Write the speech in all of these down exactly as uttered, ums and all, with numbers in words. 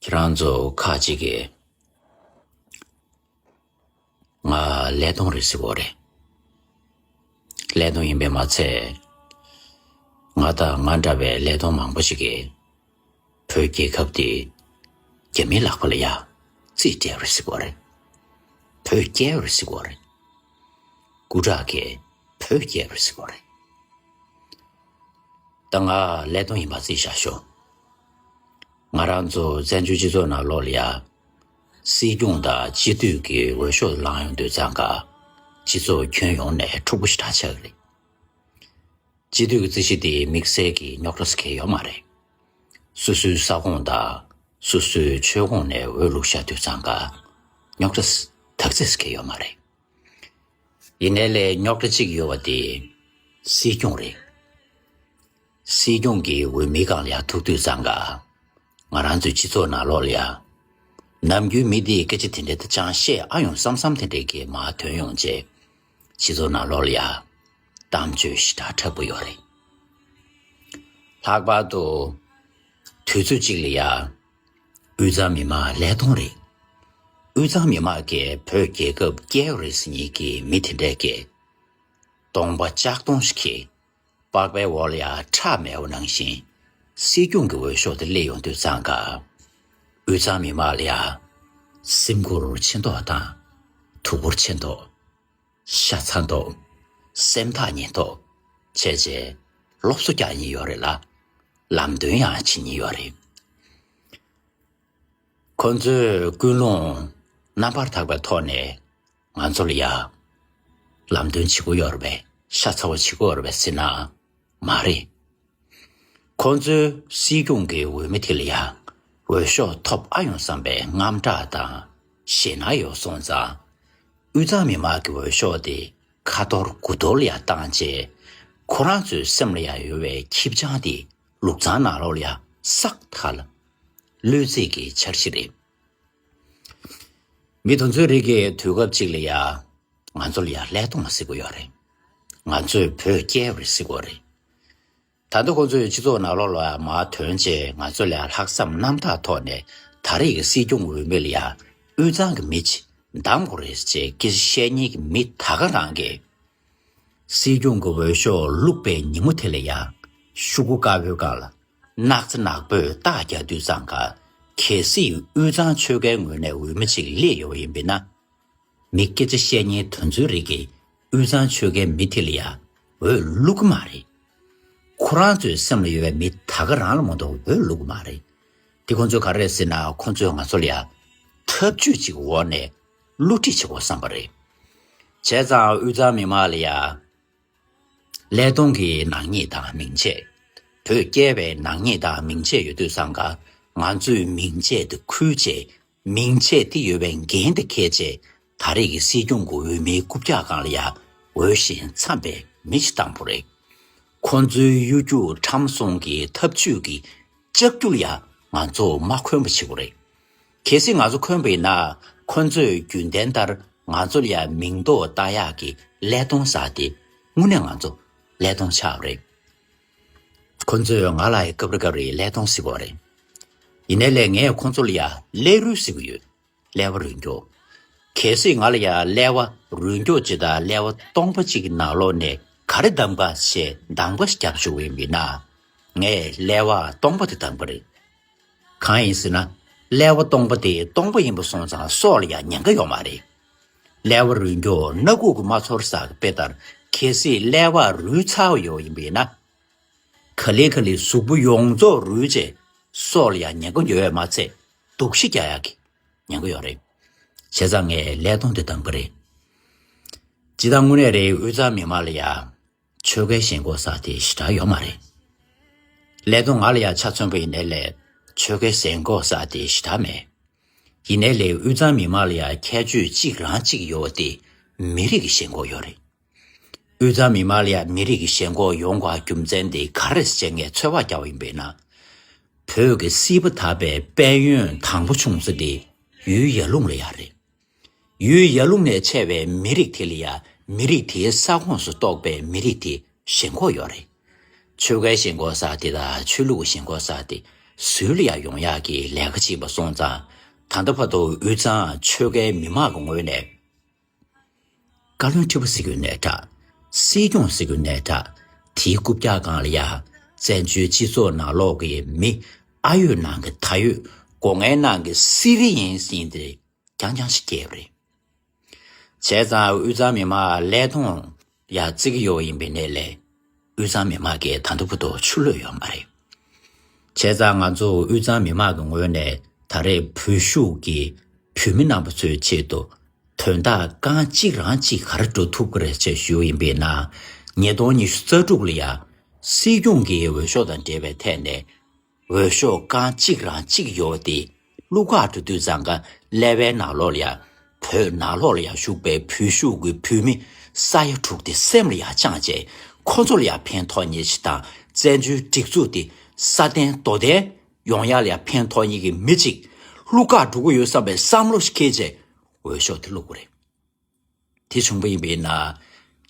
ཁྱེད་རང་ཚོ་ཁག་ཅིག་གིས་ང་ཀླད་སྟོང་རེད་ཟེར་གོ་རེད། ཀླད་སྟོང་ཡིན་པས་མ་ཚད། ང་དང་ང་འདྲ་བའི་ཀླད་སྟོང་མང་པོ་ཞིག་གིས་བོད་རྒྱལ་ཁབ་དེ་རྒྱ་མིའི་ལག་པ་ལ་ཡ་རྩིས་སྤྲད་རེད་ཟེར་གོ་རེད། བོད་རྒྱལ་རེད་ཟེར་གོ་རེད། སྐུ་དྲག་གིས་བོད་རྒྱལ་རེད་ཟེར་གོ་རེད། ད་ང་ཀླད་སྟོང་ཡིན་པ་རྩིས་བཞག་ཤོག་ང་རང་ཚོ་བཙན་བྱོལ་སྤྱི་ཚོགས་ནང་ལོགས་ལ་ཡ། སྲིད་སྐྱོང་དང་སྤྱི་འཐུས་ཀྱི་འོས་ཤོག་ལངས་ཡོང་དུས་ཙང་ཀ། སྤྱི་ཚོགས་ཁྱོན་ཡོངས་ནས་འཁྲུག་པོ་ཞེ་དྲག་ཆགས་ཀྱི་རེད། སྤྱི་འཐུས་ཀྱི་རྩིས་གཞི་དེ་དམིགས་བསལ་གྱི་རྙོག་དྲ་ཟེར་མཁན་ཡོད་མ་རེད། སོ་སོའི་ས་ཁོངས་དང་སོ་སོའི་ཆོལ་ཁོངས་ནས་འོས་བླུགས་བཞག་དུས་ཙང་ཀ། རྙོག་དྲ་དག་ཚད་ཟེར་མཁན་ཡོད་མ་རེད། ཡིན་ནའི་ལས་རྙོག་དྲ་གཅིག་ཡོད་པ་དེ་སྲིད་སྐྱོང་རེད། སྲིད་སྐྱོང་གི་འོས་མིའི་སྒང་ལ་ཡ་ཐུག་དུས་ཙང་ཀ། ང་རང་ཚོའི་སྤྱི་ཚོགས་ནང་ལོགས་ལ་ཡ། ནམ་རྒྱུན་མི་དེས་སྐད་ཆ་དེ་འདྲའི་ད་ཅང་བཤད་ཨ་ཡོང་བསམ་བསམ་དེ་འདྲའི་གི་མར་ཐོན་ཡོང་རྗེས། སྤྱི་ཚོགས་ནང་ལོགས་ལ་ཡ། གཏམ་བརྗོད་ཞེ་དྲག་དྲག་པོ་ཡོད་རེད། ལྷག་པར་དུ། དུས་ཚོད་གཅིག་ལ་ཡ། དབུས་གཙང་མི་མང་ཀླད་སྟོང་རེད། དབུས་གཙང་མི་མང་གིས་བོད་རྒྱལ་ཁབ་སྐྱེལ་རེད་ཟེར་མཁན་གྱི་མི་དེ་འདྲས་ཀྱིས། གདོང་པ་ལྕགས་གདོང་ཞིག་གིས། པགས་པའི་འོག་ལ་ཡ་ཁྲག་མེད་པ་ནང་བཞིན། སྲིད་སྐྱོང་གི་འོས་ཤོག་དེ་སླེབས་ཡོང་དུས་ཙང་ཀ། དབུས་གཙང་མི་མང་ལ་ཡ། སེམས་ཁུར་ཆེ་མདོག་དང་། ཐུགས་ཁུར་ཆེ་མདོག་ཤ་ཚ་མདོག་སེམས་ཐག་ཉེ་མདོག་བྱས་རྗེས་སློབ་གསོ་རྒྱག་མཁན་ཡོད་རེད་ལ། ལམ་སྟོན་ཡང་བྱེད་མཁན་ཡོད་རེད། ཁོ་ཚོས་ཀུན་སློང་རྣམ་པར་དག་པའི་ཐོག་ནས་ང་ཚོ་ལ་ཡ། ལམ་སྟོན་བྱེད་ཀྱི་ཡོད་རེད་པས། ཤ་ཚ་བོ་བྱེད་ཀྱི་ཡོད་རེད་པས་ཟེར་ན། མ་རེད། ཁོ་ཚོས་སྲིད་སྐྱོང་གི་འོས་མི་དེ་ལ་ཡ། འོས་ཤོག་ཐོབ་ཨ་ཡོང་བསམ་པའི་དངངས་སྐྲག་དང་ཞེད་སྣང་ཡོད་སོང་ཙང་། དབུས་གཙང་མི་མང་གི་འོས་ཤོག་དེ་ཁ་འཐོར་དགུ་འཐོར་ལ་ཡ་བཏང་རྗེས། ཁོ་རང་ཚོའི་སེམས་ལ་ཡ་ཡོད་པའི་ཁྱི་སྤྱང་དེ་ལུག་ཚང་ནང་ལོགས་ལ་ཡ་སག་ཐལ། བློས་བརྩེ་གི་འཆར་གཞི་རེད། མི་དེ་ཚོའི་རིགས་ཀྱིས་དུས་སྐབས་གཅིག་ལ་ཡ། ང་ཚོ་ལ་ཡ་ཀླད་སྟོང་ཟེར་གྱི་ཡོད་རེད། ང་ཚོས་བོད་སྐྱེལ་རེད་ཟེར་གྱི་ཡོད་རེད། ད་ལྟ་ཁོང་ཚོས་སྤྱི་ཚོགས་ནང་ལོགས་ལ་མར་ཐོན་རྗེས་ང་ཚོ་ལ་ལྷག་བསམ་རྣམ་དག་ཐོག་ནས་ད་རེས་ཀྱི་སྲིད་སྐྱོང་འོས་མི་ལ་ཡ་དབུས་གཙང་གི་མི་ཅིག་འདེམས་དགོས་རེད་ཅེས་སྐད་ཆ་བཤད་མཁན་གྱི་མི་ད་ག་རང་གིས། སྲིད་སྐྱོང་གི་འོས་ཤོག་བླུགས་པའི་ཉིན་མོ་དེ་ལ་ཡ་ཤོག་གུ་དཀར་པོའི་སྒང་ལ་སྣག་ཚ་ནག་པོས་རྟགས་རྒྱག་དུས་ཙང་ཀ། གལ་སྲིད་དབུས་གཙང་ཆོལ་ཁའི་ངོས་ནས་འོས་མི་ཅིག་སླེབས་ཡོད་པ་ཡིན་པས་ན། མི་སྐད་ཆ་བཤད་མཁན་དེ་ཚོའི་རིགས་ཀྱིས་དབུས་གཙང་ཆོལ་ཁའི་མི་དེ་ལ་ཡ་འོས་བླུག་གི་མ་རེད། ཁོ་རང་ཚོའི་སེམས་ལ་ཡོད་པའི་མི་ད་ག་རང་ལ་མ་གཏོགས་འོས་བླུག་གི་མ་རེད། དེ་ཁོང་ཚོས་ག་རེ་རེད་ཟེར་ན། ཁོང་ཚོས་ང་ཚོ་ལ་ཡ་ཐབས་ཇུས་ཅིག་འོག་ནས་བསླུ་བྲིད་བྱེད་དགོས་བསམ་པ་རེད། བྱས་ཙང་དབུས་གཙང་མི་མང་ལ་ཡ། ཀླད་སྟོང་གི་ནག་ཉེས་དང་མིང་ཆད། བོད་སྐྱེལ་བའི་ནག་ཉེས་དང་མིང་ཆད་ཡོད་དུས་ཙང་ཀ། ང་ཚོས་མིང་ཆད་དེ་ཁུར་བྱས། མིང་ཆད་དེ་ཡོད་པའི་འགན་དེ་འཁྱེར་བྱས། ད་རེས་ཀྱི་སྲིད་སྐྱོང་གི་འོས་མིའི་རྐུབ་བཀྱག་སྒང་ལ་ཡ་འོས་ཤིང་འཚམས་པའི་མི་ཞིག་བཏང་དགོས་རེད། ཁོང་ཚོའི་གཡོ་སྒྱུ་ཁྲམ་གསུམ་གྱི་ཐབས་ཇུས་ཀྱི་ལྕགས་ཀྱུ་ལ་ཡ་ང་ཚོ་མ་འཁོན་པ་བྱེད་དགོས་རེད། གལ་སྲིད་ང་ཚོ་འཁོན་པ་ཡིན་ན། ཁོ་ཚོས་རྒྱུན་ལྡན་ལྟར་ང་ཚོ་ལ་ཡ་མིང་འདོགས་ལྟ་ཡག་གི་ཀླད་སྟོང་ཟེར་དེ་དངོས་གནས་ང་ཚོ་ཀླད་སྟོང་ཆགས་པ་རེད། ཁོ་ཚོས་ང་ལ་ཡ་སྐབས་རེ་སྐབས་རེ་ཀླད་སྟོང་ཟེར་གྱི་ཡོད་རེད། ཡིན་ནའི་ལས་ངས་ཁོ་ཚོ་ལ་ཡ་ཀླད་རུལ་ཟེར་གྱི་ཡོད། ཀླད་པ་རུལ་མགྱོགས། གལ་སྲིད་ང་ལ་ཡ་ཀླད་པ་རུལ་མགྱོགས་ཅིག་དང་ཀླད་པ་སྟོང་པ་ཅིག་གི་ནང་ལོགས་ནས་ག་རེ་འདེམས་ག་ཞེས་འདེམས་ག་ཞིག་བརྒྱབ་བཅུག་པ་ཡིན་ན། ངས་ཀླད་པ་སྟོང་པ་དེ་འདེམས་གི་རེད། གང་ཡིན་ཟེར་ན། ཀླད་པ་སྟོང་པ་དེ་སྟོང་པ་ཡིན་པ་སོང་ཙང་སྲོག་ལ་ཡང་ཉེན་ཁ་ཡོད་མ་རེད། ཀླད་པ་རུལ་མགྱོགས་སྣ་ཁུག་གི་མ་ཚོར་ཟེར་གི་དཔེ་ལྟར། གལ་སྲིད་ཀླད་པ་རུལ་ཚར་བ་ཡོད་ཡིན་པ་ཡིན་ན། ག་ལེ་ག་ལེ་གཟུགས་པོ་ཡོངས་རྫོགས་རུལ་བྱས། སྲོག་ལ་ཡང་ཉེན་ཁ་ཡོད་པ་མ་ཚད་སྡུག་ཤི་རྒྱག་ཡག་གི་ཉེན་ཁ་ཡོད་རེད། བྱས་ཙང་ངས་ཀླད་སྟོང་དེ་འདེམས་གི་རེད། སྤྱིར་བཏང་དངོས་གནས་རེད། དབུས་གཙང་མི་མང་ལ་ཡ། ཆོལ་ཁའི་ཞེན་ཁོག་ཟེར་དེ་ཞེ་དྲག་ཡོད་མ་རེད། ཀླད་སྟོང་ང་ལ་ཡ་ཆ་མཚོན་པ་ཡིན་ནའི་ལས། ཆོལ་ཁའི་ཞེན་ཁོག་ཟེར་དེ་ཞེ་དྲག་མེད། ཡིན་ནའི་ལས་དབུས་གཙང་མི་མང་ལ་ཡ་ཁྱད་ཆོས་གཅིག་རང་གཅིག་ཡོད་པ་དེ་མི་རིགས་ཀྱི་ཞེན་ཁོག་ཡོད་རེད། དབུས་གཙང་མི་མང་ལ་ཡ་མི་རིགས་ཀྱི་ཞེན་ཁོག་ཡོང་དགོས་རྒྱུ་མཚན་དེ་ག་རེ་རེད་ཅེས་ངས་ཚོད་དཔག་བརྒྱབ་པ་ཡིན་པས་ན། བོད་ཀྱི་སྲིད་པ་དར་བའི་དཔལ་ཡོན་དང་པོ་བྱུང་ས་དེ་ཡུལ་ཡར་ཀླུང་ལ་ཡ་རེད། ཡུལ་ཡར་ཀླུང་ནས་ཆད་པའི་མི་རིགས་དེ་ལ་ཡ་མི་རིགས་དེའི་ས་ཁོངས་སུ་གཏོགས་པའི་མི་རིགས་དེ་ཞེན་ཁོག་ཡོད་རེད། ཆོལ་ཁའི་ཞེན་ཁོག་ཟེར་དེ་དང་ཆོས་ལུགས་ཀྱི་ཞེན་ཁོག་ཟེར་དེ། ཟུར་ལ་ཡང་ཡོང་ཡག་གི་ལས་ཀ་བྱས་པ་སོང་ཙང་། ད་ལྟ་བར་དུ་དབུས་གཙང་ཆོལ་ཁའི་མི་མང་གི་ངོས་ནས། བཀའ་བློན་ཁྲི་པ་ཟེར་རྒྱུ་ནའི་འདྲ། སྲིད་སྐྱོང་ཟེར་རྒྱུ་ནའི་འདྲ། དེའི་རྐུབ་བཀྱག་སྒང་ལ་ཡ། བཙན་བྱོལ་སྤྱི་ཚོགས་ནང་ལོགས་ཀྱི་མི་ཨ་ཡོད་ནང་གི་ད་ཡོད། སྒོ་ངའི་ནང་གི་སི་རི་ཡིན་ཟིན་ཏེ་རྐྱང་རྐྱང་ཞིག་སྐྱེས་པ་རེད། བྱས་ཙང་དབུས་གཙང་མི་མང་ཀླད་སྟོང་ཡ་བརྩི་གི་ཡོད་ཡིན་པའི་གནས་ལས། དབུས་གཙང་མི་མང་གིས་ད་ལྟ་བར་དུ་ཆུ་ལོད་ཡོད་མ་རེད། བྱས་ཙང་ང་ཚོ་དབུས་གཙང་མི་མང་གི་ངོས་ནས་ད་རེས་བོད་གཞུང་གིས་བོད་མི་རྣམ་པ་ཚོའི་ཆེད་དུ་དོན་དག་རྐང་གཅིག་རང་གཅིག་ག་རེ་འགྲོ་ཐུབ་ཀྱི་རེད་ཅེས་ཞུས་ཡིན་པས་ན། ཉིས་སྟོང་ཉི་ཤུ་རྩ་དྲུག་ལ་ཡ། སྲིད་སྐྱོང་གི་འོས་ཤོག་དང་འབྲེལ་བའི་ཐད་ནས། འོས་ཤོག་རྐང་གཅིག་རང་གཅིག་ཡོད་དེ། བླུག་ག་འགྲོ་དུས་ཙང་ཀ་ཀླད་པའི་ནང་ལོགས་ལ་ཡ། བོད་ནང་ལོགས་ལ་ཡ་བཞུགས་པའི་བོད་གཞུང་གི་བོད་མི་ས་ཡ་དྲུག་དེ་སེམས་ལ་ཡ་བཅངས་བྱས། ཁོ་ཚོ་ལ་ཡ་ཕན་ཐོགས་ཉེ་ཆེ་དང་བཙན་བྱོལ་སྒྲིག་འཛུགས་དེ་སྲ་བརྟན་དོ་ལྡན་ཡོང་ཡ་ལ་ཡ་ཕན་ཐོགས་ཉེ་གི་མི་གཅིག་བླུག་ག་འགྲོ་གི་ཡོད་བསམ་པའི་བསམ་བློ་ཞིག་འཁྱེར་བྱས་འོས་ཤོག་དེ་བླུག་དགོས་རེད། དེ་བྱུང་པ་ཡིན་པས་ན།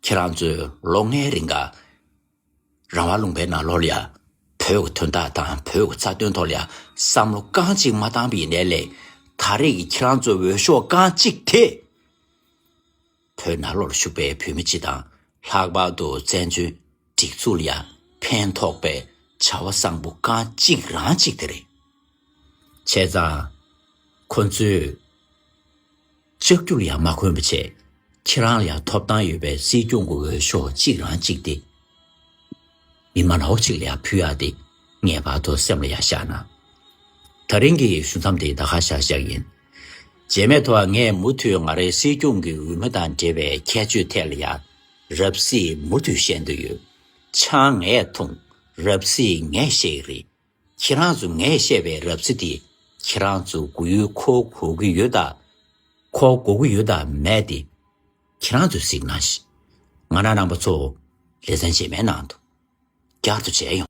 ཁྱེད་རང་ཚོས་ལོ་ལྔའི་རིང་ག་རང་དབང་ལུང་པའི་ནང་ལོགས་ལ་ཡ། བོད་ཀྱི་དོན་དག་དང་བོད་ཀྱི་རྩ་དོན་ཐོག་ལ་ཡ། བསམ་བློ་རྐང་གཅིག་མ་བཏང་པ་ཡིན་ནའི་ལས། ད་རེས་ཀྱི་ཁྱེད་རང་ཚོའི་འོས་ཤོག་རྐང་གཅིག་དེ། བོད་ནང་ལོགས་ལ་བཞུགས་པའི་བོད་མི་སྤྱི་དང་། ལྷག་པར་དུ་བཙན་བྱོལ་སྒྲིག་འཛུགས་ལ་ཡ་ཕན་ཐོགས་པའི་བྱ་བ་བཟང་པོ་རྐང་གཅིག་རང་གཅིག་དེ་རེད། བྱས་ཙང་། ཁོ་ཚོས་ལྕགས་ཀྱུ་ལ་ཡང་མ་གོན་པ་བྱས། ཁྱེད་རང་ལ་ཡང་ཐོབ་ཐང་ཡོད་པའི་སྲིད་སྐྱོང་གི་འོས་ཤོག་གཅིག་རང་གཅིག་དེ། མི་མང་ནག་པོ་གཅིག་ལ་ཡང་ཕུལ་ཡག་དེ་ངེས་པར་དུ་སེམས་ལ་ཡང་བཞག་ན། ད་རིང་གི་ཞུ་མཚམས་དེ་ད་ག་བཞག་བཞག་ཡིན། རྗེས་མའི་ཐོག་ངས་མུ་མཐུད་ང་རའི་སྲིད་སྐྱོང་གི་འོས་མི་དང་འབྲེལ་བའི་ཁྱད་ཆོས་ཐད་ལ་ཡང་རབ་གསལ་མུ་མཐུད་བཤད་འདོད་ཡོད། ཆང་ངས་འཐུང་། རབ་གསལ་ངས་བཤད་ཀྱི་རེད། ཁྱེད་རང་ཚོ་ངས་བཤད་པའི་རབ་གསལ་དེ་ཁྱེད་རང་ཚོ་གོ་ཡུལ་འཁོར་དགོས་ཀྱི་ཡོད་དམ། འཁོར་དགོས་ཀྱི་ཡོད་དམ་མེད་དེ་ཁྱེད་རང་ཚོས་གཟིགས་གནང་ཞིག་ང་རང་རྣམ་པ་ཚོ་ལེ་ཚན་རྗེས་མའི་ནང་དུ་བསྐྱར་དུ་མཇལ་ཡོང་།